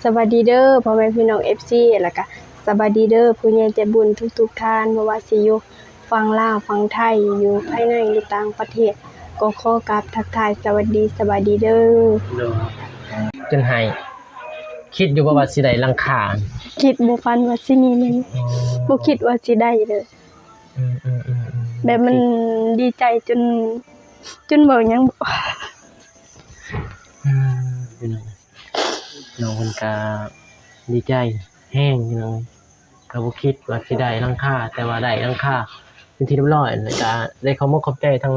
ສະບາຍດີເດີພໍ່ແມ່ພີ່ນ້ອງເອັຟຊີ ແລ້ວກະສະບາຍດີເດີຜູ້ໃຫຍ່ໃຈບຸນທຸກໆທ່ານ ບໍ່ວ່າຊິຢູ່ຝັ່ງລາວ ຝັ່ງໄທ ຢູ່ພາຍໃນ ຫຼື ຕ່າງປະເທດ ກໍຂໍກາບທັກທາຍສະຫວັດດີ ສະບາຍດີເດີ. ໂດຍ ຈົນໃຫ້ ຄິດຢູ່ບໍ່ວ່າຊິໄດ້ຫຼັງຄາ? ຄິດ ບໍ່ຝັນວ່າຊິມີເງິນ ອໍ ບໍ່ຄິດວ່າຊິໄດ້ເລີຍ. ອືມໆໆໆ ແບບມັນດີໃຈຈົນ ຈົນເວົ້າຫຍັງບໍ່ອອກ. ອືມ ພີ່ນ້ອງ ນ້ອງເພິ່ນກະດີໃຈແຮງພີ່ນ້ອງ ກະບໍ່ຄິດວ່າຊິໄດ້ຫຼັງຄາ ແຕ່ວ່າໄດ້ຫຼັງຄາເປັນທີ່ຮຽບຮ້ອຍ ແລ້ວກະໄດ້ຂໍຂອບໃຈທາງ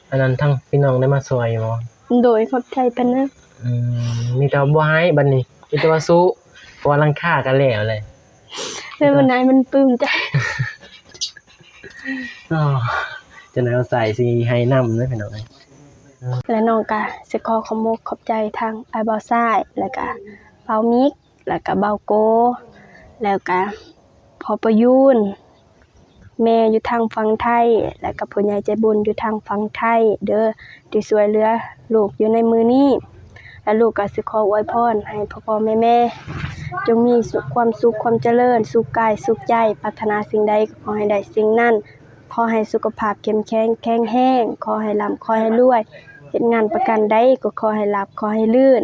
ອັນນັ້ນ ທາງພີ່ນ້ອງໄດ້ມາຊ່ວຍຢູ່ບໍ່? ໂດຍ ຂອບໃຈເພິ່ນນະ. ອືມ ມີແຕ່ວ່າບໍ່ໃຫ້ບັດນີ້ ມີແຕ່ວ່າສູ້ ເພາະວ່າຫຼັງຄາກະແລ້ວແຫຼະ. ແລ້ວບັດນີ້ມັນປຶ້ມໃຈ. ອໍ ຈັ່ງໃດເອົາໃສ່ຊິໃຫ້ນຳເດີພີ່ນ້ອງເອີຍ. ແລະ ນ້ອງກະຊິຂໍຂອບມຸກຂອບໃຈທາງອ້າຍບ່າວຊາຍ ແລ້ວກະບ່າວມິກ ແລ້ວກະບ່າວໂກ ແລ້ວກະພໍ່ປະຢູນ ແມ່ຢູ່ທາງຝັ່ງໄທ ແລ້ວກະຜູ້ໃຫຍ່ໃຈບຸນຢູ່ທາງຝັ່ງໄທເດີ ທີ່ຊ່ວຍເຫຼືອລູກຢູ່ໃນມື້ນີ້. ແລະ ລູກກໍຊິຂໍອວຍພອນໃຫ້ພໍ່ໆແມ່ໆ ຈົ່ງມີສຸກ ຄວາມສຸກຄວາມຈະເລີນ ສຸກກາຍສຸກໃຈ ປາດຖະໜາສິ່ງໃດກໍຂໍໃຫ້ໄດ້ສິ່ງນັ້ນ, ຂໍໃຫ້ສຸຂະພາບເຂັ້ມແຂງແຂງແຮງ, ຂໍໃຫ້ລ່ຳ ຂໍໃຫ້ລວຍ, ເຮັດງານປະການໃດກໍຂໍໃຫ້ລາບ ຂໍໃຫ້ລື່ນ,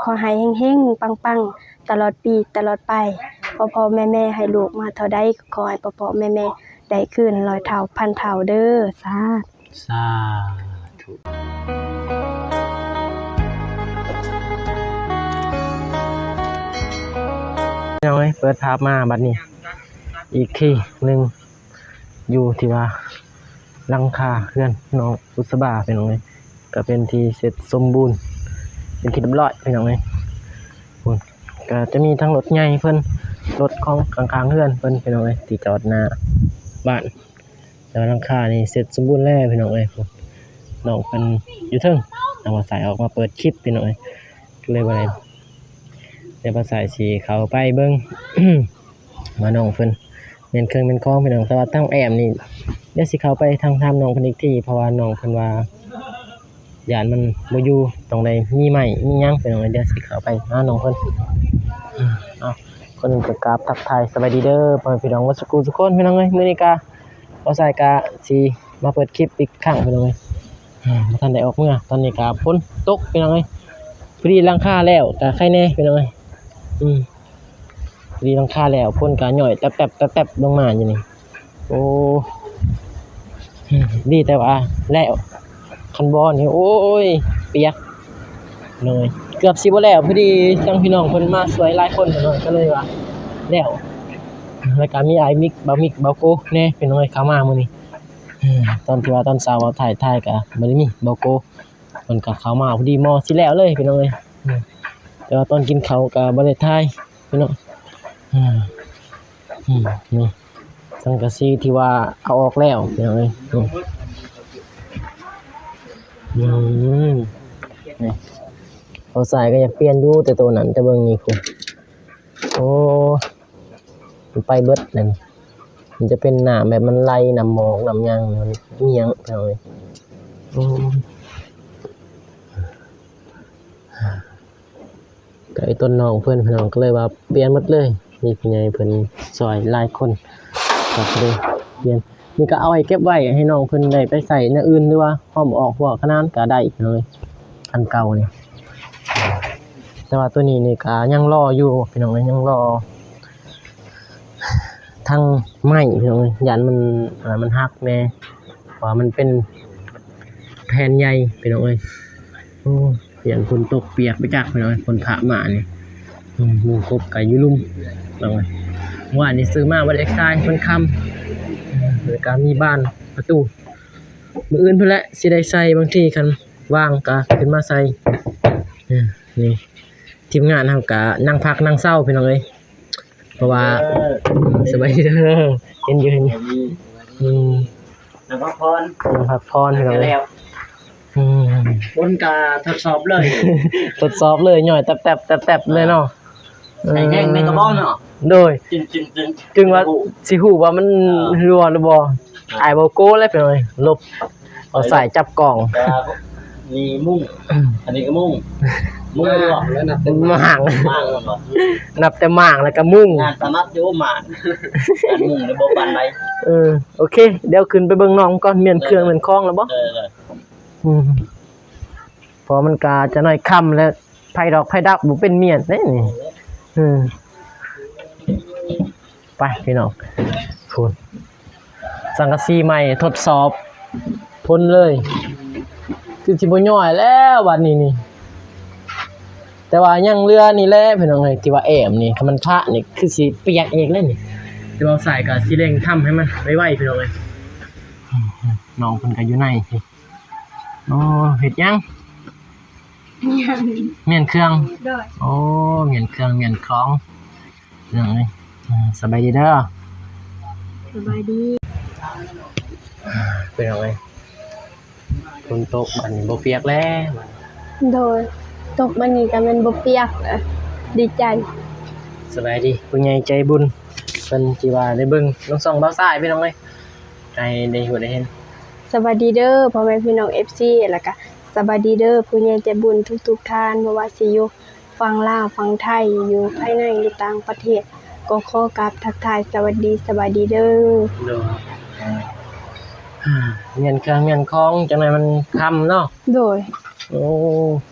ຂໍໃຫ້ເຮັງໆປັງໆ ຕະຫຼອດປີຕະຫຼອດໄປ. ພໍ່ໆແມ່ໆໃຫ້ລູກມາເທົ່າໃດ ກໍຂໍໃຫ້ພໍ່ໆແມ່ໆໄດ້ຄືນຮ້ອຍເທົ່າພັນເທົ່າເດີ. ສາ ສາທຸ ພີ່ນ້ອງເອີຍ. ເປີດພາບມາບັດນີ້ອີກທີໜຶ່ງ ຢູ່ທີ່ວ່າຫຼັງຄາເຮືອນນ້ອງບຸດສະບາ ພີ່ນ້ອງເອີຍ ກໍເປັນທີ່ເສັດສົມບູນເປັນທີ່ຮຽບຮ້ອຍ ພີ່ນ້ອງເອີຍ. ພຸ້ນ ກໍຈະມີທັງລົດໃຫຍ່ເພິ່ນ ລົດຂອງຂ້າງໆເຮືອນເພິ່ນ ພີ່ນ້ອງເອີຍ ທີ່ຈອດໜ້າບ້ານ. ແຕ່ວ່າຫຼັງຄານີ້ເສັດສົມບູນແລ້ວ ພີ່ນ້ອງເອີຍ. ນ້ອງເພິ່ນຢູ່ເທິງ ທາງບ່າວສາຍອອກມາເປີດຄລິບ ພີ່ນ້ອງເອີຍ ກໍເລີຍບໍ່ໄດ້ ດຽວບ່າວສາຍຊິເຂົ້າໄປເບິ່ງວ່ານ້ອງເພິ່ນແມ່ນເຄື່ອງແມ່ນຂອງ ພີ່ນ້ອງ. ແຕ່ວ່າທາງແອ້ມນີ້ ດຽວຊິເຂົ້າໄປທາງຖາມນ້ອງເພິ່ນອີກທີ ເພາະວ່ານ້ອງເພິ່ນວ່າ ຢ້ານມັນບໍ່ຢູ່ ຕ້ອງໄດ້ມີໄມ້ມີຫຍັງ ພີ່ນ້ອງເອີຍ. ດຽວຊິເຂົ້າໄປຫານ້ອງເພິ່ນ. ເອົາ ກ່ອນອື່ນກໍກາບທັກທາຍສະບາຍດີເດີ ພໍ່ແມ່ພີ່ນ້ອງເບິດສູ່ຜູ້ສູ່ຄົນ ພີ່ນ້ອງເອີຍ. ມື້ນີ້ກະ ບ່າວສາຍກະຊິມາເປີດຄລິບອີກຄັ້ງ ພີ່ນ້ອງເອີຍ. ບໍ່ທັນໄດ້ອອກເມືອ ຕອນນີ້ກະຝົນຕົກ ພີ່ນ້ອງເອີຍ. ພໍດີຫຼັງຄາແລ້ວກະໄຄແດ່ ພີ່ນ້ອງເອີຍ. ອືມ ພໍດີຫຼັງຄາແລ້ວ ຝົນກະຍ້ອຍແຕັບໆໆລົງມາຢູ່ນີ້. ໂອ້ ດີແຕ່ວ່າແລ້ວ ຄັນບໍ່ນີ້ ໂອ້ຍ ປຽກເລີຍ ເກືອບຊິບໍ່ແລ້ວ. ພໍດີທາງພີ່ນ້ອງເພິ່ນມາຊ່ວຍຫຼາຍຄົນ ພີ່ນ້ອງ ກໍເລີຍວ່າແລ້ວ. ແລ້ວກໍມີອ້າຍມິກ ບ່າວມິກ ບ່າວໂກແດ່ ພີ່ນ້ອງເອີຍ ເຂົ້າມາມື້ນີ້. ຕອນທີ່ວ່າຕອນເຊົ້າເວົ້າຖ່າຍ ຖ່າຍກໍບໍ່ໄດ້ມີ ບ່າວໂກ ເພິ່ນກໍເຂົ້າມາພໍດີ ໝໍຊິແລ້ວເລີຍ ພີ່ນ້ອງເອີຍ. ແຕ່ວ່າຕອນກິນເຂົ້າກໍບໍ່ໄດ້ຖ່າຍ ພີ່ນ້ອງ. ອືມ ນີ້ ສັງກະສີທີ່ວ່າເອົາອອກແລ້ວ ພີ່ນ້ອງເອີຍ. ອືມ ນີ້ ເອົາສາຍກໍຢາກປ່ຽນຢູ່ ແຕ່ໂຕນັ້ນ ແຕ່ເບິ່ງນີ້ພຸ້ນ ໂອ້ ມັນໄປເບິດນັ້ນ. ມັນຈະເປັນນ້ຳແບບມັນໄຫຼ ນ້ຳໝອກ ນ້ຳຫຍັງ ມັນມີຫຍັງ ພີ່ນ້ອງເອີຍ. ໂອ້ ກໍໄອ້ຕົ້ນນ້ອງເພິ່ນ ພີ່ນ້ອງ ກໍເລີຍວ່າປ່ຽນໝົດເລີຍ. ມີຜູ້ໃຫຍ່ເພິ່ນຊ່ອຍຫຼາຍຄົນ ກໍເລີຍປ່ຽນ. ນີ້ກໍເອົາໄວ້ເກັບໄວ້ໃຫ້ນ້ອງເພິ່ນໄດ້ໄປໃຊ້ແນວອື່ນ ຫຼືວ່າຫອມອອກຫົວຂະໜານກໍໄດ້ເລີຍ ອັນເກົ່ານີ້. ແຕ່ວ່າໂຕນີ້ນີ້ກໍຍັງລໍຢູ່ ພີ່ນ້ອງເອີຍ ຍັງລໍ ທັງໄມ້ ພີ່ນ້ອງເອີຍ ຢ້ານມັນ ອ່າ ມັນຫັກແດ່ ເພາະວ່າມັນເປັນແຜ່ນໃຫຍ່ ພີ່ນ້ອງເອີຍ. ໂອ້ ຢ້ານຝົນຕົກປຽກໄປຈັກ ພີ່ນ້ອງເອີຍ ຝົນພະມານີ້. ອືມ ໝູ່ກົບກໍຢູ່ລຸ່ມ ພີ່ນ້ອງເອີຍ. ວານນີ້ຊື້ມາບໍ່ໄດ້ຂາຍ ມັນຄ່ຳ ແລ້ວກໍມີບານປະຕູ. ມື້ອື່ນພຸ້ນແຫຼະ ຊິໄດ້ໃສ່ ບາງທີຄັນວ່າງກໍຂຶ້ນມາໃສ່. ເອີ ນີ້ ທີມງານເຮົາກໍນັ່ງພັກນັ່ງເຊົາ ພີ່ນ້ອງເອີຍ ເພາະວ່າ ເອີ ສະບາຍດີເດີ ເຫັນຢູ່ ເຫັນຢູ່. ອືມ ນັ່ງພັກຜ່ອນ ນັ່ງພັກຜ່ອນ ພີ່ນ້ອງເອີຍ. ອືມ ຄົນກໍທົດສອບເລີຍ ທົດສອບເລີຍ ຍ້ອຍແຕັບໆແຕັບໆເລີຍເນາະ. ໃສ່ແຮງແມ່ນກະບອງເນາະ. ໂດຍ ຈຶ່ງ ຈຶ່ງ ຈຶ່ງ ຈຶ່ງວ່າຊິຮູ້ວ່າມັນ ເອີ ຮົ່ວຫຼືບໍ່. ອ້າຍບໍ່ໂກແລ້ວ ພີ່ນ້ອງເອີຍ ຫຼົບ ເອົາສາຍຈັບກ້ອງ ແຕ່ວ່າ ນີ້ມຸ້ງ ອັນນີ້ກໍມຸ້ງ ມຸ້ງ ແລ້ວນັບແຕ່ໝາກ ໝາກ ໝາກ ນັບແຕ່ໝາກແລ້ວກໍມຸ້ງ ງານຖະໜັດຢູ່ໝາກ ງານມຸ້ງນີ້ບໍ່ປານໃດ. ເອີ ໂອເຄ ດຽວຂຶ້ນໄປເບິ່ງນ້ອງກ່ອນ ມ້ຽນເຄື່ອງ ເອີ ມ້ຽນຂອງແລ້ວບໍ່? ເອີ ເອີ ອືມ ເພາະມັນກະຈະໜ້ອຍຄ່ຳແລ້ວ ໄຟດອກໄຟດັບບໍ່ເປັນມ້ຽນເດ້ນີ້. ເອີ ໄປພີ່ນ້ອງ ພຸ້ນ ສັງກະສີໃໝ່ທົດສອບພົນເລີຍ ຄືຊິບໍ່ຍ້ອຍແລ້ວບາດນີ້ນີ້. ແຕ່ວ່າຍັງເຫຼືອນີ້ແຫຼະພີ່ນ້ອງເອີຍ ທີ່ວ່າແອ້ມນີ້ ຄັນມັນພະນີ້ຄືຊິປຽກອີກແລ້ວນີ້ ແຕ່ວ່າສາຍກໍຊິເລັ່ງທຳໃຫ້ມັນໄວໆ ພີ່ນ້ອງເອີຍ. ນ້ອງເພິ່ນກໍຢູ່ໃນ ໂອ້ ເຮັດຫຍັງ? ມ້ຽນເຄື່ອງ ໂດຍ ໂອ້ ມ້ຽນເຄື່ອງ ມ້ຽນຂອງ ພີ່ນ້ອງເອີຍ. ອ່າ ສະບາຍດີເດີ ສະບາຍດີ ພີ່ນ້ອງເອີຍ. ຝົນຕົກບາດນີ້ບໍ່ປຽກແລ້ວ ໂດຍ ຕົກບາດນີ້ກໍແມ່ນບໍ່ປຽກ ດີໃຈ. ສະບາຍດີ ຜູ້ໃຫຍ່ໃຈບຸນ ເພິ່ນທີ່ວ່າໄດ້ເບິ່ງລົງຊ່ອງບ່າວຊາຍ ພີ່ນ້ອງເອີຍ ໃຫ້ໄດ້ຮູ້ໄດ້ເຫັນ. ສະບາຍດີເດີພໍ່ແມ່ພີ່ນ້ອງ ເອັຟຊີ ແລ້ວກະສະບາຍດີເດີຜູ້ໃຫຍ່ໃຈບຸນທຸກໆທ່ານ ບໍ່ວ່າຊິຢູ່ຝັ່ງລາວ ຝັ່ງໄທ ຢູ່ພາຍໃນ ຢູ່ຕ່າງປະເທດ ກໍຂໍກາບທັກທາຍສະຫວັດດີ ສະບາຍດີເດີ. ໂດຍ ມ້ຽນເຄື່ອງມ້ຽນຂອງ ຈັກໜ້ອຍມັນຄ່ຳເນາະ. ໂດຍ ໂອ້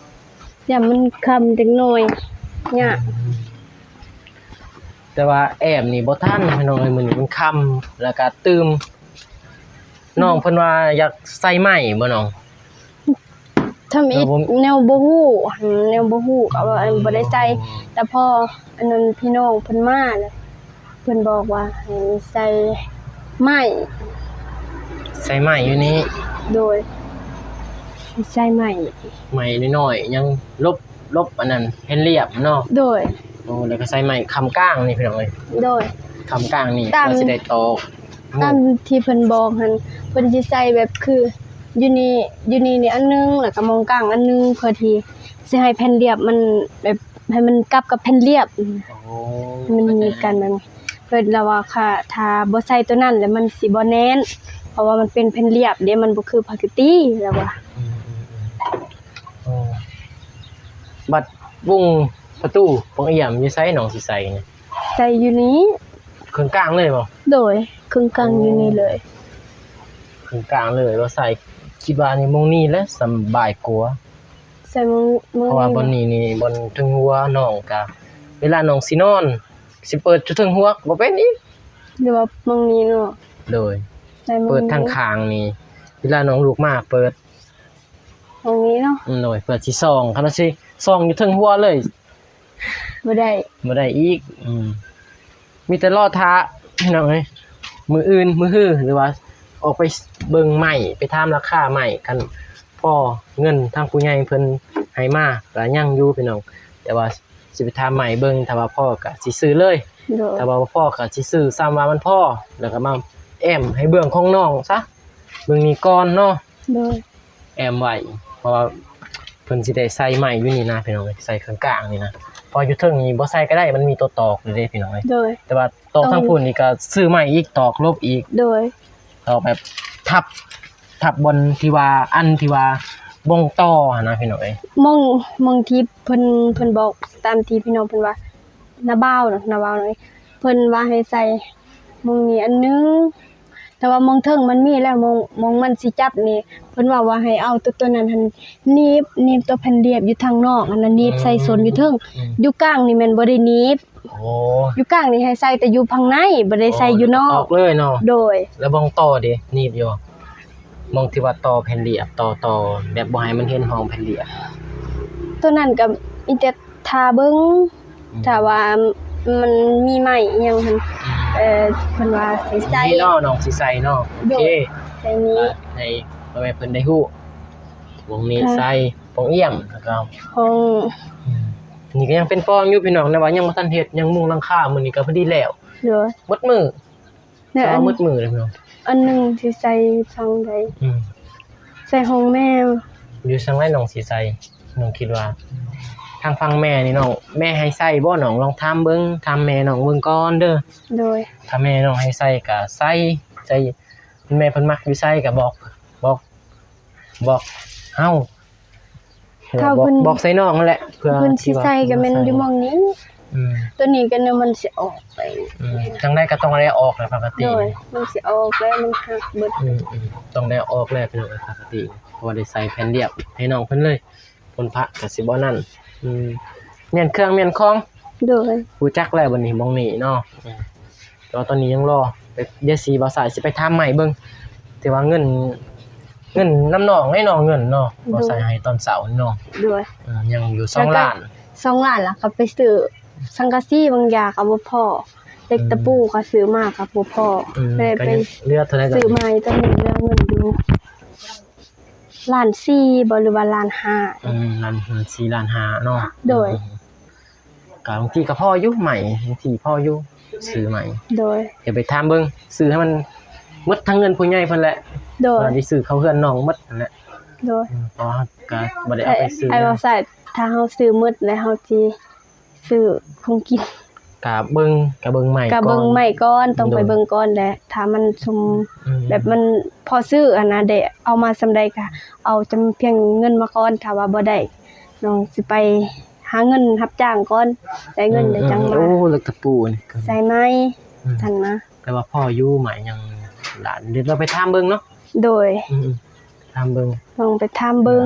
ຢ້ານມັນຄ່ຳຈັກໜ້ອຍຍາກ ແຕ່ວ່າແອ້ມນີ້ບໍ່ທັນ ພີ່ນ້ອງເອີຍ ມື້ນີ້ມັນຄ່ຳ ແລ້ວກະຕື່ມ ນ້ອງເພິ່ນວ່າຢາກໃສ່ໄມ້ບໍ່ນ້ອງ? ທຳອິດແນວບໍ່ຮູ້ ແນວບໍ່ຮູ້ກໍວ່າບໍ່ໄດ້ໃສ່ ແຕ່ພໍອັນນັ້ນພີ່ນ້ອງເພິ່ນມາແລ້ວ ເພິ່ນບອກວ່າໃຫ້ໃສ່ໄມ້ ໃສ່ໄມ້ຢູ່ນີ້ ໂດຍ ໃສ່ໄມ້ ໄມ້ນ້ອຍໆ ຍັງລົບ ລົບອັນນັ້ນແຜ່ນລຽບເນາະ ໂດຍ ໂອ້ ແລ້ວກໍໃສ່ໄມ້ຄ້ຳກາງນີ້ ພີ່ນ້ອງເອີຍ ໂດຍ ຄ້ຳກາງນີ້ ຕາມ ເພື່ອຊິໄດ້ຕອກ ຕາມທີ່ເພິ່ນບອກຫັ້ນ ເພິ່ນຊິໃສ່ແບບຄືຢູ່ນີ້ ຢູ່ນີ້ນີ້ອັນໜຶ່ງ ແລ້ວກໍໝ່ອງກາງອັນໜຶ່ງ ເພື່ອທີ່ຊິໃຫ້ແຜ່ນລຽບມັນແບບ ໃຫ້ມັນກັບກັບແຜ່ນລຽບ ໂອ້ ໃຫ້ມັນໜີບກັນແບບນີ້ ເພິ່ນລະວ່າ ຖ້າ ຖ້າບໍ່ໃສ່ໂຕນັ້ນແລ້ວມັນຊິບໍ່ແໜ້ນ ເພາະວ່າມັນເປັນແຜ່ນລຽບເດ້ ມັນບໍ່ຄືພາກະຕິລະວ່າ ອືມ ອືມ ອືມ ໂອ້ ບັດວົງປະຕູປ່ອງອຽມຢູ່ໃສ ນ້ອງຊິໃສ່ນີ້? ໃສ່ຢູ່ນີ້ ເຄິ່ງກາງເລີຍບໍ່? ໂດຍ ເຄິ່ງກາງຢູ່ນີ້ເລີຍ ເຄິ່ງກາງເລີຍ ວ່າໃສ່ ຄິດວ່ານີ້ ໝ່ອງນີ້ແຫຼະສະບາຍກວ່າ ໃສ່ໝ່ອງ ໝ່ອງ ເພາະວ່າບ່ອນນີ້ນີ້ ບ່ອນເທິງຫົວນ້ອງກະ ເວລານ້ອງຊິນອນ ຊິເປີດຢູ່ເທິງຫົວກໍບໍ່ເປັນອີກ ຫຼືວ່າໝ່ອງນີ້ເນາະ ໂດຍ ໃສ່ໝ່ອງນີ້ ເປີດທາງຂ້າງນີ້ ເວລານ້ອງລຸກມາເປີດ ໝ່ອງນີ້ເນາະ ອືມ ໂດຍ ເພື່ອຊິສ່ອງ ຄັນວ່າຊິສ່ອງຢູ່ເທິງຫົວເລີຍ ບໍ່ໄດ້ ບໍ່ໄດ້ອີກ ອືມ ມີແຕ່ລໍຖ້າ ພີ່ນ້ອງເອີຍ ມື້ອື່ນ ມື້ຮື ຫຼືວ່າອອກໄປເບິ່ງໄມ້ ໄປຖາມລາຄາໄມ້ ຄັນພໍເງິນທາງຜູ້ໃຫຍ່ເພິ່ນໃຫ້ມາກໍຍັງຢູ່ ພີ່ນ້ອງ ແຕ່ວ່າຊິໄປຖາມໄມ້ເບິ່ງ ຖ້າວ່າພໍກໍຊິຊື້ເລີຍ ໂດຍ ຖ້າວ່າບໍ່ພໍກໍຊິຊື້ຊ່ຳວ່າມັນພໍ ແລ້ວກໍມາແອ້ມໃຫ້ເບື້ອງຂອງນ້ອງຊະ ເບິ່ງນີ້ກ່ອນເນາະ ໂດຍ ແອ້ມໄວ້ ເພາະວ່າເພິ່ນຊິໄດ້ໃສ່ໄມ້ຢູ່ນີ້ນະ ພີ່ນ້ອງເອີຍ ໃສ່ເຄິ່ງກາງນີ້ນະ ເພາະຢູ່ເທິງນີ້ບໍ່ໃສ່ກໍໄດ້ ມັນມີຕົວຕອກຢູ່ເດ້ ພີ່ນ້ອງເອີຍ ໂດຍ ແຕ່ວ່າຕອກທາງພຸ້ນນີ້ກໍຊື້ໄມ້ອີກ ຕອກລົບອີກ ໂດຍ ຕອກແບບທັບ ທັບບ່ອນທີ່ວ່າ ອັນທີ່ວ່າບົ່ງຕໍ່ຫັ້ນນະ ພີ່ນ້ອງເອີຍ ໝ່ອງ ໝ່ອງທີ່ເພິ່ນ ເພິ່ນບອກ ຕາມທີ່ພີ່ນ້ອງເພິ່ນວ່າ ນ້າບ່າວເນາະ ນ້າບ່າວເນາະ ເພິ່ນວ່າໃຫ້ໃສ່ໝ່ອງນີ້ອັນໜຶ່ງ ແຕ່ວ່າໝ່ອງເທິງມັນມີແລ້ວ ໝ່ອງ ໝ່ອງມັນຊິຈັບນີ້ ເພິ່ນເວົ້າວ່າໃຫ້ເອົາໂຕ ໂຕນັ້ນຫັ້ນໜີບ ໜີບໂຕແຜ່ນລຽບຢູ່ທາງນອກຫັ້ນນະ ໜີບໃສ່ສົ້ນຢູ່ເທິງ ອືມ ຢູ່ກາງນີ້ແມ່ນບໍ່ໄດ້ໜີບ ໂອ້ ຢູ່ກາງນີ້ໃຫ້ໃສ່ແຕ່ຢູ່ພາຍໃນ ບໍ່ໄດ້ໃສ່ຢູ່ນອກ ອອກເລີຍເນາະ ໂດຍ ແລ້ວບ່ອນຕໍ່ເດ ໜີບຢູ່ ໝ່ອງທີ່ວ່າຕໍ່ແຜ່ນລຽບ ຕໍ່ ຕໍ່ແບບບໍ່ໃຫ້ມັນເຫັນຮ່ອງແຜ່ນລຽບ ໂຕນັ້ນກໍມີແຕ່ ຖ້າເບິ່ງ ອືມ ຖ້າວ່າມັນມີໄມ້ອີ່ຫຍັງຫັ້ນ ອືມ ເອີ ເພິ່ນວ່າໃຫ້ໃສ່ ນີ້ເນາະ ນ້ອງຊິໃສ່ເນາະ ໂອເຄ ໃສ່ນີ້ ໃຫ້ພໍ່ແມ່ເພິ່ນໄດ້ຮູ້ ໝ່ອງນີ້ໃສ່ປ່ອງອຽມ ແລ້ວກໍຫ້ອງ ອືມ ນີ້ກໍຍັງເປັນປ່ອງຢູ່ ພີ່ນ້ອງ ແຕ່ວ່າຍັງບໍ່ທັນເຮັດ ຍັງມຸງຫຼັງຄາ ມື້ນີ້ກໍພໍດີແລ້ວ ໂດຍ ໝົດມື້ ແລ້ວ ເຊົ້າ ອັນ ມືດໆເລີຍພີ່ນ້ອງ ອັນໜຶ່ງຊິໃສ່ຝັ່ງໃດ? ອືມ ໃສ່ຫ້ອງແມ່ ຢູ່ທາງໃດນ້ອງຊິໃສ່? ນ້ອງຄິດວ່າ ທາງຝັ່ງແມ່ນີ້ນ້ອງ ແມ່ໃຫ້ໃສ່ບໍ່ນ້ອງ? ລອງຖາມເບິ່ງ ຖາມແມ່ນ້ອງເບິ່ງກ່ອນເດີ. ໂດຍ ຖ້າແມ່ນ້ອງໃຫ້ໃສ່ກໍໃສ່ ໃສ່ ແມ່ເພິ່ນມັກຢູ່ໃສກໍບອກ ບອກ ບອກເຮົາ ຖ້າ ບອກ ເພິ່ນ ບອກໃສ່ນ້ອງຫັ້ນແຫຼະ ເພື່ອ ເພິ່ນຊິໃສ່ກໍແມ່ນຢູ່ໝ່ອງນີ້. ອືມ ຕົວນີ້ກໍແນວມັນຊິອອກໄປ. ອືມ ຈັ່ງໃດກໍຕ້ອງໄດ້ອອກແຫຼະ ປົກກະຕິ. ໂດຍ ມັນຊິອອກແລ້ວ ມັນຫັກເບິດ. ອືມໆ ຕ້ອງໄດ້ອອກແລ້ວ ປົກກະຕິ ເພາະວ່າໄດ້ໃສ່ແຜ່ນລຽບໃຫ້ນ້ອງເພິ່ນເລີຍ. ຄົນພະກໍຊິບໍ່ນັ້ນ. ອືມ ມ້ຽນເຄື່ອງມ້ຽນຂອງ. ໂດຍ ຮູ້ຈັກແລ້ວບັດນີ້ ໝ່ອງນີ້ເນາະ. ອືມ ແຕ່ວ່າຕອນນີ້ຍັງລໍ ດຽວຊິ ບ່າວຊາຍຊິໄປຖາມໃໝ່ເບິ່ງ ແຕ່ວ່າເງິນ ເງິນນຳນ້ອງໃຫ້ນ້ອງເງິນເນາະ. ໂດຍ ບ່າວຊາຍໃຫ້ຕອນເຊົ້າເນາະ. ໂດຍ ອືມ ຍັງຢູ່ສອງລ້ານ ສອງລ້ານ ແລ້ວກໍໄປຊື້ສັງກະສີບາງຢ່າງກໍບໍ່ພໍ ເຫຼັກຕະປູ ອືມ ກໍຊື້ມາກໍບໍ່ພໍ. ອືມ ເລີຍໄປ ກໍຍັງເຫຼືອເທົ່າໃດ ຊື້ໃໝ່ ຕອນນີ້ເຫຼືອເງິນຢູ່ ລ້ານສີ່ບໍ ຫຼືວ່າລ້ານຫ້າ. ອືມ ລ້ານສີ່ ລ້ານຫ້າເນາະ. ໂດຍ ອືມ ກໍບາງທີກໍພໍຢູ່ ໄມ້ບາງທີພໍຢູ່ ຊື້ໄມ້. ໂດຍ ດຽວໄປຖາມເບິ່ງ ຊື້ໃຫ້ມັນໝົດທັງເງິນຜູ້ໃຫຍ່ເພິ່ນແຫຼະ. ໂດຍ ວ່າຊິຊື້ເຂົ້າເຮືອນນ້ອງໝົດຫັ້ນແຫຼະ. ໂດຍ ອືມ ເພາະວ່າກໍບໍ່ໄດ້ເອົາໄປຊື້. ອ້າຍວ່າໃສ່ ຖ້າເຮົາຊື້ໝົດແລ້ວເຮົາຊິ ຊື້ຂອງກິນ. ກະເບິ່ງ ກະເບິ່ງໃໝ່ ກະເບິ່ງໃໝ່ກ່ອນ ຕ້ອງໄປເບິ່ງກ່ອນແຫຼະ ຖ້າມັນຊຸມ ອືມ ແບບມັນພໍຊື້ຫັ້ນນະ ໄດ້ເອົາມາສ່ຳໃດກະເອົາຈຳພຽງເງິນມາກ່ອນ. ຖ້າວ່າບໍ່ໄດ້ ນ້ອງຊິໄປຫາເງິນຮັບຈ້າງກ່ອນ ໄດ້ເງິນ ອືມ ແລ້ວຈັ່ງມາ. ໂອ້ ເຫຼັກຕະປູນີ້ ໃສ່ໄມ້ ອືມ ຊັ້ນນະ. ແຕ່ວ່າພໍຢູ່ ໄມ້ຍັງຫຼານ ດຽວເຮົາໄປຖາມເບິ່ງເນາະ. ໂດຍ ອືມ ຖາມເບິ່ງ ລອງໄປຖາມເບິ່ງ.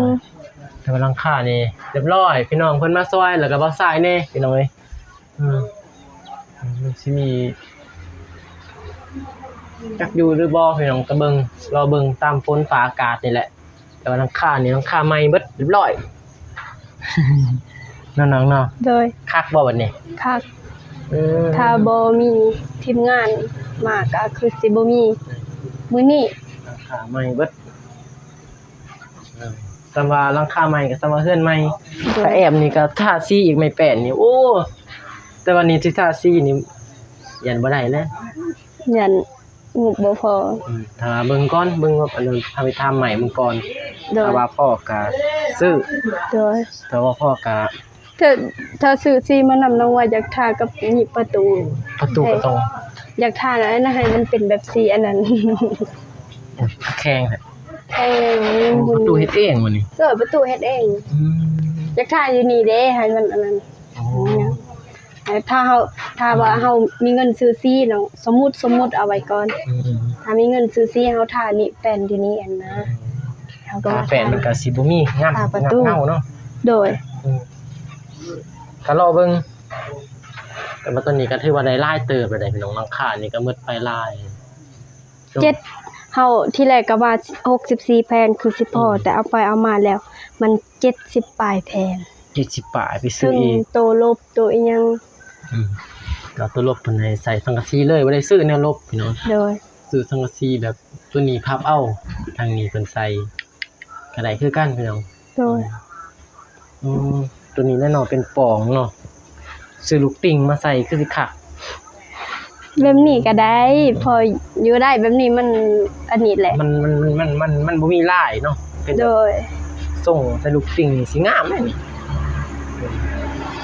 ແຕ່ວ່າຫຼັງຄານີ້ຮຽບຮ້ອຍ ພີ່ນ້ອງເພິ່ນມາຊ່ອຍ ແລ້ວກໍບ່າວຊາຍແດ່ ພີ່ນ້ອງເອີຍ. ອືມ ມັນຊິມີຈັກຢູ່ຫຼືບໍ່ ພີ່ນ້ອງ ກໍເບິ່ງ ລໍເບິ່ງຕາມຝົນຟ້າອາກາດນີ້ແຫຼະ. ແຕ່ວ່າຫຼັງຄານີ້ ຫຼັງຄາໃໝ່ເບິດ ຮຽບຮ້ອຍ ເນາະນ້ອງເນາະ. ໂດຍ ຄັກບໍ່ບັດນີ້? ຄັກ. ອືມ ຖ້າບໍ່ມີທີມງານມາກໍຄືຊິບໍ່ມີມື້ນີ້. ຫຼັງຄາໃໝ່ເບິດ ເອີ ສ່ຳວ່າຫຼັງຄາໃໝ່ກໍສ່ຳວ່າເຮືອນໃໝ່. ໂດຍ ຖ້າແອ້ມນີ້ກໍທາສີອີກ ໄມ້ແປ້ນນີ້ ໂອ້ ແຕ່ວ່ານີ້ຊິທາສີນີ້ຢ້ານບໍ່ໄດ້ແຫຼະ ຢ້ານງົບບໍ່ພໍ. ອືມ ຖ້າເບິ່ງກ່ອນ ເບິ່ງວ່າ ອັນນັ້ນ ຖ້າໄປຖາມໃໝ່ເບິ່ງກ່ອນ. ໂດຍ ຖ້າວ່າພໍກໍຊື້. ໂດຍ ຖ້າວ່າພໍກໍ ຖ້າ ຖ້າຊື້ສີມານຳ ນ້ອງວ່າຢາກທາກັບນີ້ປະຕູ ປະຕູກໍຕ້ອງ ຢາກທາອັນນັ້ນໃຫ້ມັນເປັນແບບສີອັນນັ້ນ. ແຂງແທ້ ແຂງ. ໂອ້ ປະຕູເຮັດເອງບໍ່ນີ້? ໂດຍ ປະຕູເຮັດເອງ. ອືມ ຢາກທາຢູ່ນີ້ເດ້ ໃຫ້ມັນອັນນັ້ນ. ໂອ້ ແຕ່ຖ້າເຮົາ ຖ້າວ່າເຮົາມີເງິນຊື້ສີເນາະ ສົມມຸດ ສົມມຸດເອົາໄວ້ກ່ອນ. ອືມໆ ຖ້າມີເງິນຊື້ສີເຮົາທານີ້ແປ້ນຢູ່ນີ້ຫັ້ນນະ. ອືມ ເຮົາກໍ ຖ້າແປ້ນມັນກໍຊິບໍ່ມີງາມ ຫາປະຕູ ເງົາເນາະ. ໂດຍ ອືມ ກໍລໍເບິ່ງ. ແຕ່ວ່າຕອນນີ້ກໍຖືວ່າໄດ້ຫຼາຍເຕີບແລ້ວເດ້ ພີ່ນ້ອງ ຫຼັງຄານີ້ກໍໝົດໄປຫຼາຍ. ເຈັດ ເຮົາທີແລກກໍວ່າຫົກສິບສີ່ແຜ່ນຄືຊິພໍ ອືມ ແຕ່ເອົາໄປເອົາມາແລ້ວມັນເຈັດສິບປາຍແຜ່ນ. ເຈັດສິບປາຍ ໄປຊື້ອີກ ໂຕລົບ ໂຕອີ່ຫຍັງ. ອືມ ກໍໂຕລົບເພິ່ນໃຫ້ໃສ່ສັງກະສີເລີຍ ບໍ່ໄດ້ຊື້ແນວລົບ ພີ່ນ້ອງ. ໂດຍ ຊື້ສັງກະສີແບບຕົວນີ້ພັບເອົາ ທາງນີ້ເພິ່ນໃສ່ ກໍໄດ້ຄືກັນ ພີ່ນ້ອງ. ໂດຍ ອືມ ຕົວນີ້ແຫຼະເນາະ ເປັນປ່ອງເນາະ ຊື້ລູກຕິ່ງມາໃສ່ຄືຊິຄັກ. ແບບນີ້ກໍໄດ້ ພໍຢູ່ໄດ້ ແບບນີ້ມັນອັນນີ້ແຫຼະ ມັນ ມັນ ມັນ ມັນ ມັນບໍ່ມີລາຍເນາະ. ໂດຍ ສົ່ງໃສ່ລູກຕິ່ງຊິງາມເດ້ນີ້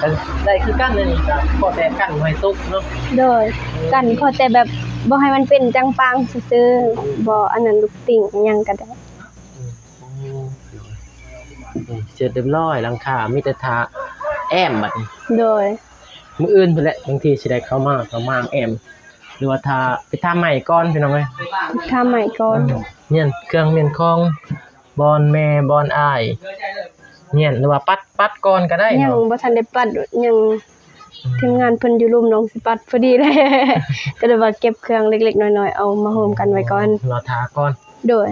ກໍໄດ້ຄືກັນເດ້ນີ້ ກໍພໍແຕ່ກັນບໍ່ໃຫ້ຕົກເນາະ. ໂດຍ ກັນພໍແຕ່ແບບບໍ່ໃຫ້ມັນເປັນຈັງປາງຊື່ໆ ບໍ່ອັນນັ້ນ ລູກຕິ່ງອີ່ຫຍັງກໍໄດ້. ອືມ ໂອ້ ນີ້ເສັດຮຽບຮ້ອຍ ຫຼັງຄາ ມີແຕ່ຖ້າແອ້ມບັດນີ້. ໂດຍ ມື້ອື່ນພຸ້ນແຫຼະ ບາງທີຊິໄດ້ເຂົ້າມາ ເຂົ້າມາແອ້ມ ຫຼືວ່າຖ້າໄປຖາມໃໝ່ກ່ອນ ພີ່ນ້ອງເອີຍ ຖາມໃໝ່ກ່ອນ. ອືມ ມ້ຽນເຄື່ອງມ້ຽນຂອງ ບ່ອນແມ່ ບ່ອນອ້າຍ ມ້ຽນ ຫຼືວ່າປັດ ປັດກ່ອນກໍໄດ້ເນາະ. ຍັງບໍ່ທັນໄດ້ປັດ ຍັງ ອືມ ທີມງານເພິ່ນຢູ່ລຸ່ມ ນ້ອງຊິປັດພໍດີແຫຼະ ກໍເລີຍວ່າເກັບເຄື່ອງເລັກໆນ້ອຍໆ ເອົາມາໂຮມກັນໄວ້ກ່ອນ. ລໍຖ້າກ່ອນ. ໂດຍ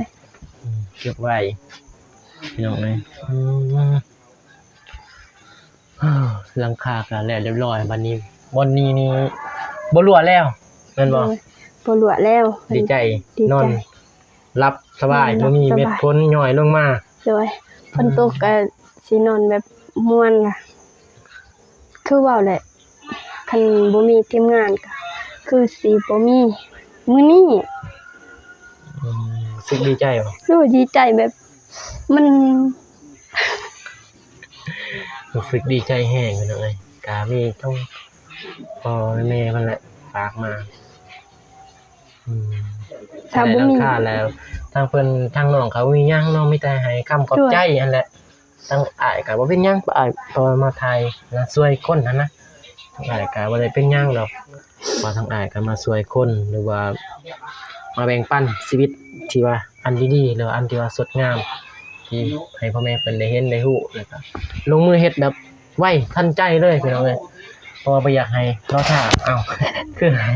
ອືມ ເກັບໄວ້ ພີ່ນ້ອງເອີຍ. ອືມ ຫຼັງຄາກໍແລ້ວຮຽບຮ້ອຍ ບັດນີ້ບ່ອນນີ້ນີ້ບໍ່ຮົ່ວແລ້ວແມ່ນບໍ່? ໂດຍ ບໍ່ຮົ່ວແລ້ວ. ດີໃຈ ດີໃຈ ນອນຫຼັບສະບາຍ ນອນຫຼັບ ບໍ່ມີເມັດຝົນຍ້ອຍລົງມາ. ໂດຍ ອືມ ຝົນຕົກກໍຊິນອນແບບມ່ວນລະ ຄືເວົ້າແຫຼະ ຄັນບໍ່ມີທີມງານກໍຄືຊິບໍ່ມີມື້ນີ້. ອືມ ຮູ້ສຶກດີໃຈບໍ່? ໂອ້ຍ ດີໃຈແບບມັນ ຮູ້ສຶກດີໃຈແຮງ ພີ່ນ້ອງເອີຍ. ກະມີທັງພໍ່ແມ່ເພິ່ນແຫຼະຝາກມາ. ອືມ ຖ້າບໍ່ມີ ແລ້ວທາງເພິ່ນ ທາງນ້ອງເຂົາມີຫຍັງເນາະ ມີແຕ່ໃຫ້ຄຳຂອບໃຈຫັ້ນແຫຼະ. ທາງອ້າຍກໍບໍ່ເປັນຫຍັງ ອ້າຍ ເພາະວ່າມາຖ່າຍ ມາຊ່ວຍຄົນຫັ້ນນະ ທາງອ້າຍກໍບໍ່ໄດ້ເປັນຫຍັງດອກ ວ່າທາງອ້າຍກໍມາຊ່ວຍຄົນ ຫຼືວ່າມາແບ່ງປັນຊີວິດທີ່ວ່າອັນດີໆ ຫຼືວ່າອັນທີ່ວ່າສົດງາມ ທີ່ໃຫ້ພໍ່ແມ່ເພິ່ນໄດ້ເຫັນໄດ້ຮູ້ ແລ້ວກໍລົງມືເຮັດແບບໄວທັນໃຈເລີຍພີ່ນ້ອງເອີຍ ເພາະວ່າບໍ່ຢາກໃຫ້ລໍຖ້າ. ເອົ້າ ຄືໃຫ້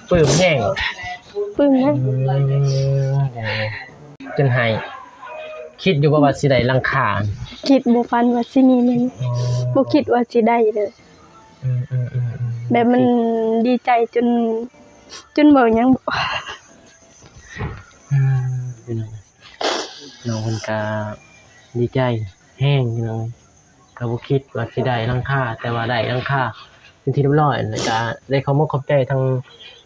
ປຶ້ມແຮງ ປຶ້ມແຮງ ອືມ ຈົນໃຫ້ ຄິດຢູ່ບໍ່ວ່າຊິໄດ້ຫຼັງຄາ? ຄິດ ບໍ່ຝັນວ່າຊິມີແມ່ນ ອໍ ບໍ່ຄິດວ່າຊິໄດ້ເລີຍ ອືມໆໆໆ ແບບມັນດີໃຈຈົນ ຈົນເວົ້າຫຍັງບໍ່ ອືມ ພີ່ນ້ອງ ນ້ອງເພິ່ນກະດີໃຈແຮງພີ່ນ້ອງ ກໍບໍ່ຄິດວ່າຊິໄດ້ຫຼັງຄາ ແຕ່ວ່າໄດ້ຫຼັງຄາເປັນທີ່ຮຽບຮ້ອຍ ແລ້ວກະໄດ້ຂອບມຸກຂອບໃຈທັງ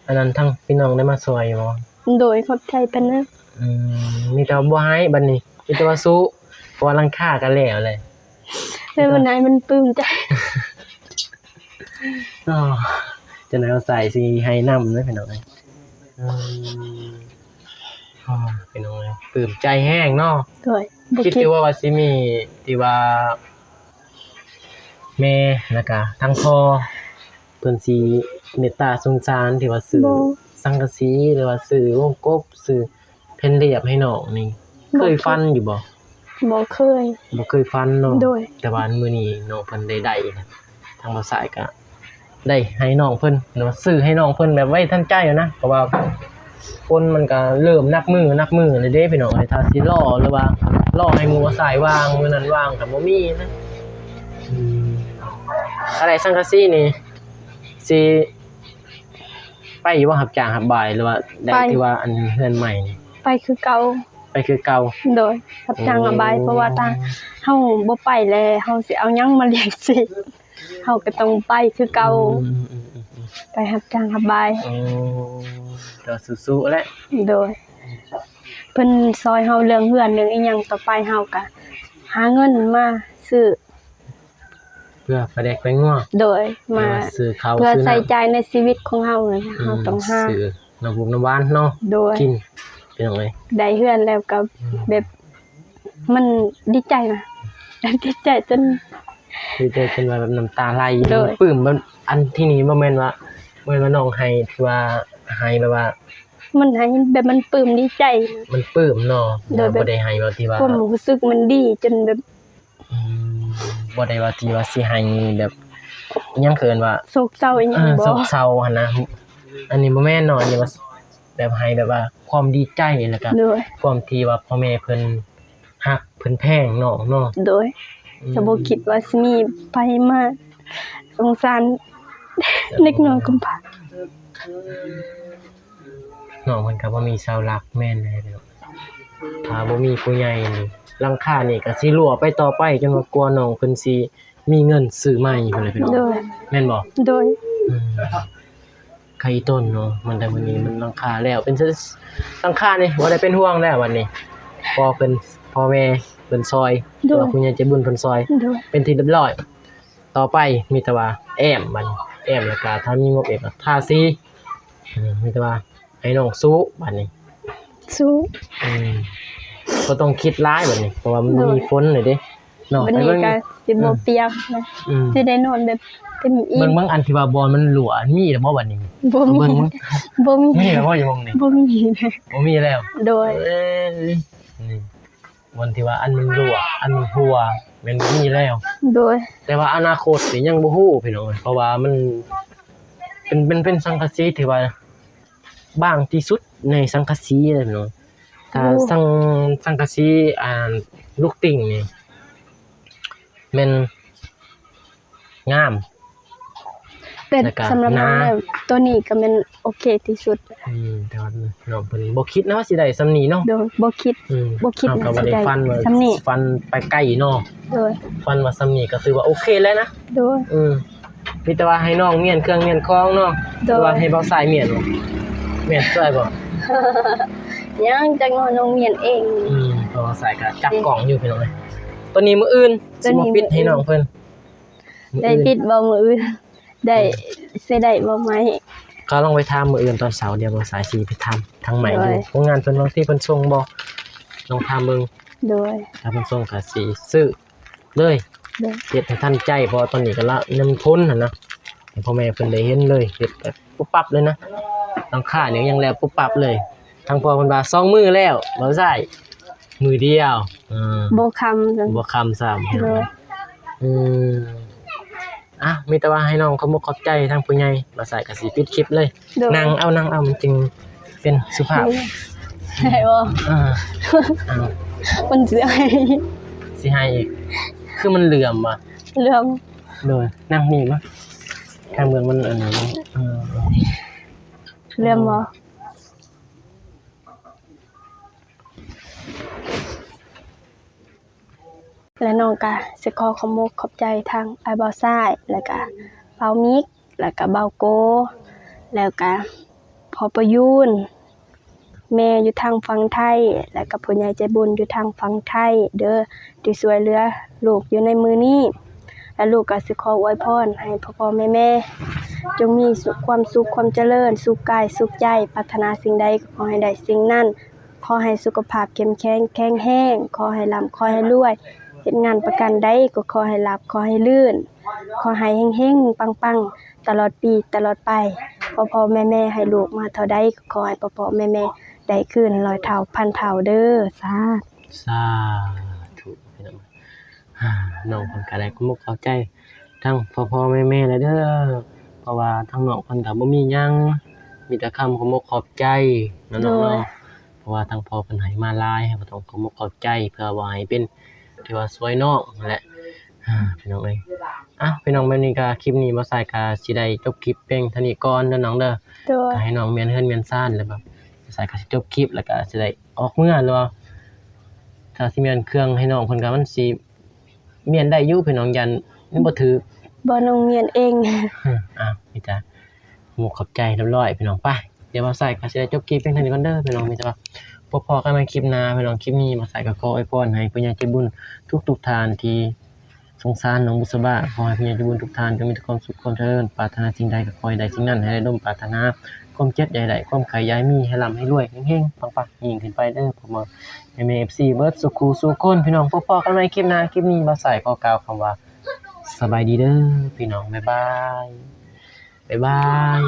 ອັນນັ້ນ ທັງພີ່ນ້ອງໄດ້ມາຊ່ວຍຢູ່ບໍ່? ໂດຍ ຂອບໃຈເພິ່ນນະ ອືມ ມີແຕ່ວ່າບໍ່ໃຫ້ບັດນີ້ ມີແຕ່ວ່າສູ້ ເພາະວ່າຫຼັງຄາກໍແລ້ວແຫຼະ ແຕ່ວ່າໃນມັນປຶ້ມໃຈ ອໍ ຈັ່ງໃດເອົາໃສ່ຊິໃຫ້ນຳເດີພີ່ນ້ອງເອີຍ ອືມ ອໍ ພີ່ນ້ອງເອີຍ ປຶ້ມໃຈແຮງເນາະ ໂດຍ ບໍ່ຄິດ ຄິດຢູ່ວ່າ ວ່າຊິມີທີ່ວ່າ ແມ່ ແລ້ວກະທັງພໍ່ ເພິ່ນຊິເມດຕາສົງສານ ທີ່ວ່າຊື້ ບໍ່ ສັງກະສີ ຫຼືວ່າຊື້ວົງກົບ ຊື້ແຜ່ນລຽບໃຫ້ນ້ອງນີ້ ບໍ່ ເຄີຍຝັນຢູ່ບໍ່? ບໍ່ເຄີຍ ບໍ່ເຄີຍຝັນເນາະ ໂດຍ ແຕ່ວ່າມື້ນີ້ນ້ອງເພິ່ນໄດ້ ໄດ້ ທາງບ່າວຊາຍກະ ໄດ້ໃຫ້ນ້ອງເພິ່ນ ຫຼືວ່າຊື້ໃຫ້ນ້ອງເພິ່ນແບບໄວທັນໃຈນະ ເພາະວ່າຄົນມັນກະເລີ່ມນັບມື້ ນັບມື້ແລ້ວເດ້ພີ່ນ້ອງເອີຍ ຖ້າຊິລໍ ຫຼືວ່າລໍໃຫ້ໝູ່ສາຍວ່າງ ມື້ນັ້ນວ່າງກະບໍ່ມີນະ ອືມ ຖ້າໄດ້ສັງກະສີນີ້ ຊິໄປຢູ່ບໍ່ ຮັບຈ້າງຮັບບາຍ ຫຼືວ່າໄດ້ ໄປ ທີ່ວ່າອັນເຮືອນໃໝ່ນີ້? ໄປຄືເກົ່າ ໄປຄືເກົ່າ ໂດຍ ຮັບຈ້າງຮັບບາຍ ໂອ້ ເພາະວ່າຖ້າເຮົາບໍ່ໄປແລ້ວ ເຮົາຊິເອົາຫຍັງມາລ້ຽງຊີບ? ເຮົາກໍຕ້ອງໄປຄືເກົ່າ ອືມ ໄປຮັບຈ້າງຮັບບາຍ ໂອ້ ກໍສູ້ໆແຫຼະ ໂດຍ ເພິ່ນຊ່ອຍເຮົາເລື່ອງເຮືອນເລື່ອງອີ່ຫຍັງ ຕໍ່ໄປເຮົາກໍຫາເງິນມາຊື້ ເພື່ອປາແດກໄປງົວ ໂດຍ ມາ ຊື້ເຂົ້າ ເພື່ອໃຊ້ຈ່າຍໃນຊີວິດຂອງເຮົາ ອືມ ເຮົາຕ້ອງຫາ ຊື້ນ້ຳຫວານເນາະ ໂດຍ ກິນ ພີ່ນ້ອງເອີຍ ໄດ້ເຮືອນແລ້ວກໍ ອືມ ແບບ ມັນດີໃຈນະ ດີໃຈຈົນ ດີໃຈຈົນວ່າແບບນ້ຳຕາໄຫຼ ໂດຍ ມັນປຶ້ມ ມັນ ອັນທີ່ນີ້ບໍ່ແມ່ນວ່າ ບໍ່ແມ່ນວ່ານ້ອງໄຫ້ ທີ່ວ່າໄຫ້ແບບວ່າ ມັນໄຫ້ແບບມັນປຶ້ມດີໃຈ ມັນປຶ້ມເນາະ ໂດຍ ບໍ່ໄດ້ໄຫ້ແບບທີ່ວ່າ ຄວາມຮູ້ສຶກມັນດີຈົນແບບ ອືມ ບໍ່ໄດ້ວ່າທີ່ວ່າຊິໄຫ້ແບບ ອີ່ຫຍັງເຂົາເອີ້ນວ່າ ໂສກເສົ້າອີ່ຫຍັງ ເອີ ບໍ່ ໂສກເສົ້າຫັ້ນນະ ອັນນີ້ບໍ່ແມ່ນເນາະ ອັນນີ້ວ່າ ແບບໃຫ້ແບບວ່າຄວາມດີໃຈ ແລ້ວກະ ໂດຍ ຄວາມທີ່ວ່າພໍ່ແມ່ເພິ່ນຮັກເພິ່ນແພງນ້ອງເນາະ ໂດຍ ອືມ ກໍບໍ່ຄິດວ່າຊິມີໃຜມາສົງສານເດັກນ້ອຍກຳພ້າ ນ້ອງເພິ່ນກໍບໍ່ມີເສົາຫຼັກ ແມ່ນແລ້ວ ຖ້າບໍ່ມີຜູ້ໃຫຍ່ນີ້ ຫຼັງຄານີ້ກໍຊິຮົ່ວໄປຕໍ່ໄປ ຈົນວ່າກວ່ານ້ອງເພິ່ນຊິ ມີເງິນຊື້ໃໝ່ພຸ້ນແຫຼະພີ່ນ້ອງ ໂດຍ ແມ່ນບໍ່? ໂດຍ ອືມ ໄຄຕົ້ນເນາະ ມັນໄດ້ມື້ນີ້ມັນຫຼັງຄາແລ້ວ ເປັນຫຼັງຄານີ້ບໍ່ໄດ້ເປັນຫ່ວງແລ້ວບັດນີ້ ພໍ່ເພິ່ນ ພໍ່ແມ່ເພິ່ນຊ່ອຍ ໂດຍ ຜູ້ໃຫຍ່ໃຈບຸນເພິ່ນຊ່ອຍ ໂດຍ ເປັນທີ່ຮຽບຮ້ອຍ ຕໍ່ໄປມີແຕ່ວ່າແອ້ມບັດນີ້ ແອ້ມ ແລ້ວກະຖ້າມີງົບອີກກະທາສີ ອືມ ມີແຕ່ວ່າ ໃຫ້ນ້ອງສູ້ບາດນີ້ ສູ້ ອືມ ບໍ່ຕ້ອງຄິດຫຼາຍບາດນີ້ ເພາະວ່າມັນ ໂດຍ ບໍ່ມີຝົນແລ້ວເດ້ເນາະ ບາດນີ້ກໍຊິບໍ່ປຽກນະ ອືມ ຊິໄດ້ນອນແບບເຕັມອີ່ມ ເບິ່ງໆ ອັນທີ່ວ່າບ່ອນມັນຮົ່ວ ມີແລ້ວບໍ່ບາດນີ້? ບໍ່ມີ ເບິ່ງ ບໍ່ມີ ມີແລ້ວບໍ່ຢູ່ໝ່ອງນີ້? ບໍ່ມີ ບໍ່ມີແລ້ວ ໂດຍ ເອີຍ ນີ້ ບ່ອນທີ່ວ່າອັນມັນຮົ່ວ ອັນມັນຮົ່ວ ແມ່ນບໍ່ມີແລ້ວ ໂດຍ ແຕ່ວ່າອະນາຄົດນີ້ຍັງບໍ່ຮູ້ພີ່ນ້ອງ ເພາະວ່າມັນເປັນ ເປັນ ເປັນສັງກະສີທີ່ວ່າ ບາງທີ່ສຸດໃນສັງກະສີເດ້ພີ່ນ້ອງ ຖ້າ ໂອ້ ສັງ ສັງກະສີ ອ່າ ລູກຕິ່ງນີ້ແມ່ນງາມ ແຕ່ ແລ້ວກະ ສຳລັບ ໜາ ນ້ອງແລ້ວ ໂຕນີ້ກໍແມ່ນໂອເຄທີ່ສຸດ ອືມ ແຕ່ວ່ານ້ອງເພິ່ນບໍ່ຄິດນະວ່າຊິໄດ້ສ່ຳນີ້ເນາະ ໂດຍ ບໍ່ຄິດ ອືມ ບໍ່ຄິດ ເຮົາກໍບໍ່ໄດ້ຝັນວ່າ ສ່ຳນີ້ ຝັນໄປໄກເນາະ ໂດຍ ຝັນວ່າສ່ຳນີ້ກໍຖືວ່າໂອເຄແລ້ວນະ ໂດຍ ອືມ ມີແຕ່ວ່າໃຫ້ນ້ອງມ້ຽນເຄື່ອງມ້ຽນຂອງເນາະ ໂດຍ ຫຼືວ່າໃຫ້ບ່າວຊາຍມ້ຽນບໍ່ ມ້ຽນຊ່ວຍບໍ່ ຍັງ ຈັກໜ້ອຍນ້ອງມ້ຽນເອງ ອືມ ບ່າວຊາຍກໍຈັບກ້ອງຢູ່ພີ່ນ້ອງເອີຍ ຕອນນີ້ມື້ອື່ນ ຕອນນີ້ ຊິມາປິດໃຫ້ນ້ອງເພິ່ນ ໄດ້ປິດບໍ່ມື້ອື່ນ ໄດ້ ອືມ ຊິໄດ້ບໍ່ໄມ້ ກໍລອງໄປຖາມມື້ອື່ນຕອນເຊົ້າ ດຽວບ່າວຊາຍຊິໄປຖາມທາງໃໝ່ ໂດຍ ຢູ່ໂຮງງານເພິ່ນ ບາງທີເພິ່ນສົ່ງບໍ່ ລອງຖາມເບິ່ງ ໂດຍ ຖ້າເພິ່ນສົ່ງກໍຊິຊື້ ເລີຍ ໂດຍ ເຮັດໃຫ້ທັນໃຈ ເພາະວ່າຕອນນີ້ກະລະ ຍາມຝົນຫັ້ນນະ ໃຫ້ພໍ່ແມ່ເພິ່ນໄດ້ເຫັນເລີຍ ເຮັດແບບປຸບປັບເລີຍນະ ຫຼັງຄານີ້ຍັງແລ້ວປຸບປັບເລີຍ ທາງພໍ່ເພິ່ນວ່າສອງມື້ແລ້ວ ບໍ່ໃຊ້ ມື້ດຽວ ເອີ ບໍ່ຄ່ຳຊ້ຳ ບໍ່ຄ່ຳຊ້ຳ ໂດຍ ອືມ ອ່ະ ມີແຕ່ວ່າໃຫ້ນ້ອງຂອບອົກຂອບໃຈທາງຜູ້ໃຫຍ່ ບ່າວຊາຍກະຊິປິດຄລິບເລີຍ ໂດຍ ນັ່ງເອົາ ນັ່ງເອົາ ມັນຈຶ່ງເປັນສຸພາບ ໄດ້ບໍ່ ເອີ ເອົາ ມັນຊິໄຫ້ ຊິໄຫ້ອີກ ຄືມັນເຫຼື່ອມຫວາ ເຫຼື່ອມ ໂດຍ ນັ່ງນີ້ມາ ທາງເບື້ອງມັນອັນນັ້ນ ເອີ ເຫຼື່ອມບໍ່? ແລະ ນ້ອງກະຊິຂໍຂອບອົກຂອບໃຈທາງອ້າຍບ່າວຊາຍ ແລະກະບ່າວມິກ ແລະກະບ່າວໂກ ແລ້ວກະພໍ່ປະຢູນ ແມ່ຢູ່ທາງຝັ່ງໄທ ແລະກະຜູ້ໃຫຍ່ໃຈບຸນຢູ່ທາງຝັ່ງໄທເດີ ທີ່ຊ່ວຍເຫຼືອລູກຢູ່ໃນມື້ນີ້ ແລະລູກກະຊິຂໍອວຍພອນໃຫ້ພໍ່ໆແມ່ໆ ຈົ່ງມີສຸກ ຄວາມສຸກຄວາມຈະເລີນ ສຸກກາຍສຸກໃຈ ປາດຖະໜາສິ່ງໃດກໍຂໍໃຫ້ໄດ້ສິ່ງນັ້ນ ຂໍໃຫ້ສຸຂະພາບເຂັ້ມແຂງແຂງແຮງ ຂໍໃຫ້ລ່ຳ ຂໍໃຫ້ລວຍ ເຮັດງານປະການໃດກໍຂໍໃຫ້ລາບ ຂໍໃຫ້ລື່ນ ຂໍໃຫ້ເຮັງໆ ປັງໆ ຕະຫຼອດປີຕະຫຼອດໄປ ພໍ່ໆແມ່ໆໃຫ້ລູກມາເທົ່າໃດ ກໍຂໍໃຫ້ພໍ່ໆແມ່ໆໄດ້ຄືນຮ້ອຍເທົ່າພັນເທົ່າເດີ ສາ ສາທຸ ພີ່ນ້ອງ ນ້ອງເພິ່ນກະໄດ້ຂອບອົກຂອບໃຈທາງພໍ່ໆແມ່ໆແລ້ວເດີ ເພາະວ່າທາງນ້ອງເພິ່ນກະບໍ່ມີຫຍັງ ມີແຕ່ຄຳຂອບອົກຂອບໃຈເນາະ ໂດຍ ເນາະ ເພາະວ່າທາງພໍ່ເພິ່ນໃຫ້ມາຫຼາຍ ເຮົາກະຕ້ອງຂອບອົກຂອບໃຈ ເພື່ອວ່າໃຫ້ເປັນ ຖືວ່າຊ່ວຍນ້ອງຫັ້ນແຫຼະ ພີ່ນ້ອງເອີຍ ອ່ະ ພີ່ນ້ອງ ແບບນີ້ກະຄລິບນີ້ບ່າວຊາຍກະຊິໄດ້ຈົບຄລິບພຽງເທົ່ານີ້ກ່ອນເດີນ້ອງເດີ ໂດຍ ກະໃຫ້ນ້ອງມ້ຽນເຮືອນມ້ຽນຊານ ແລ້ວກະບ່າວຊາຍກະຊິຈົບຄລິບ ແລ້ວກະຊິໄດ້ອອກເມືອແລ້ວ ຖ້າຊິມ້ຽນເຄື່ອງໃຫ້ນ້ອງເພິ່ນກະມັນຊິມ້ຽນໄດ້ຢູ່ພີ່ນ້ອງ ຢ້ານມັນບໍ່ຖືກ ບໍ່ ນ້ອງມ້ຽນເອງ ອ່ະ ມີແຕ່ ຂອບອົກຂອບໃຈຮຽບຮ້ອຍພີ່ນ້ອງ ໄປ ດຽວບ່າວຊາຍກະຊິໄດ້ຈົບຄລິບພຽງເທົ່ານີ້ກ່ອນເດີພີ່ນ້ອງ ມີແຕ່ວ່າພົບພໍ້ກັນໃໝ່ຄລິບໜ້າພີ່ນ້ອງ ຄລິບນີ້ບ່າວຊາຍກະຂໍອວຍພອນໃຫ້ຜູ້ໃຫຍ່ໃຈບຸນທຸກໆທ່ານທີ່ສົງສານນ້ອງບຸດສະບາ ຂໍໃຫ້ຜູ້ໃຫຍ່ໃຈບຸນທຸກທ່ານຈົ່ງມີແຕ່ຄວາມສຸກຄວາມຈະເລີນ ປາດຖະໜາສິ່ງໃດກະຂໍໃຫ້ໄດ້ສິ່ງນັ້ນ ໃຫ້ໄດ້ສົມປາດຖະໜາ ຄວາມເຈັບຢ່າໃຫ້ໄດ້ ຄວາມໄຂ້ຢ່າໃຫ້ມີ ໃຫ້ລ່ຳໃຫ້ລວຍ ເຮັງໆ ປັງໆ ຍິ່ງຂຶ້ນໄປເດີພໍ່ແມ່ ແມ່ໆ ເອັຟຊີ ເບິດສູ່ຄູ່ສູ່ຄົນພີ່ນ້ອງ ພົບພໍ້ກັນໃໝ່ຄລິບໜ້າ ຄລິບນີ້ບ່າວຊາຍຂໍກ່າວຄຳວ່າ ສະບາຍດີເດີພີ່ນ້ອງ ບາຍບາຍ ບາຍບາຍ.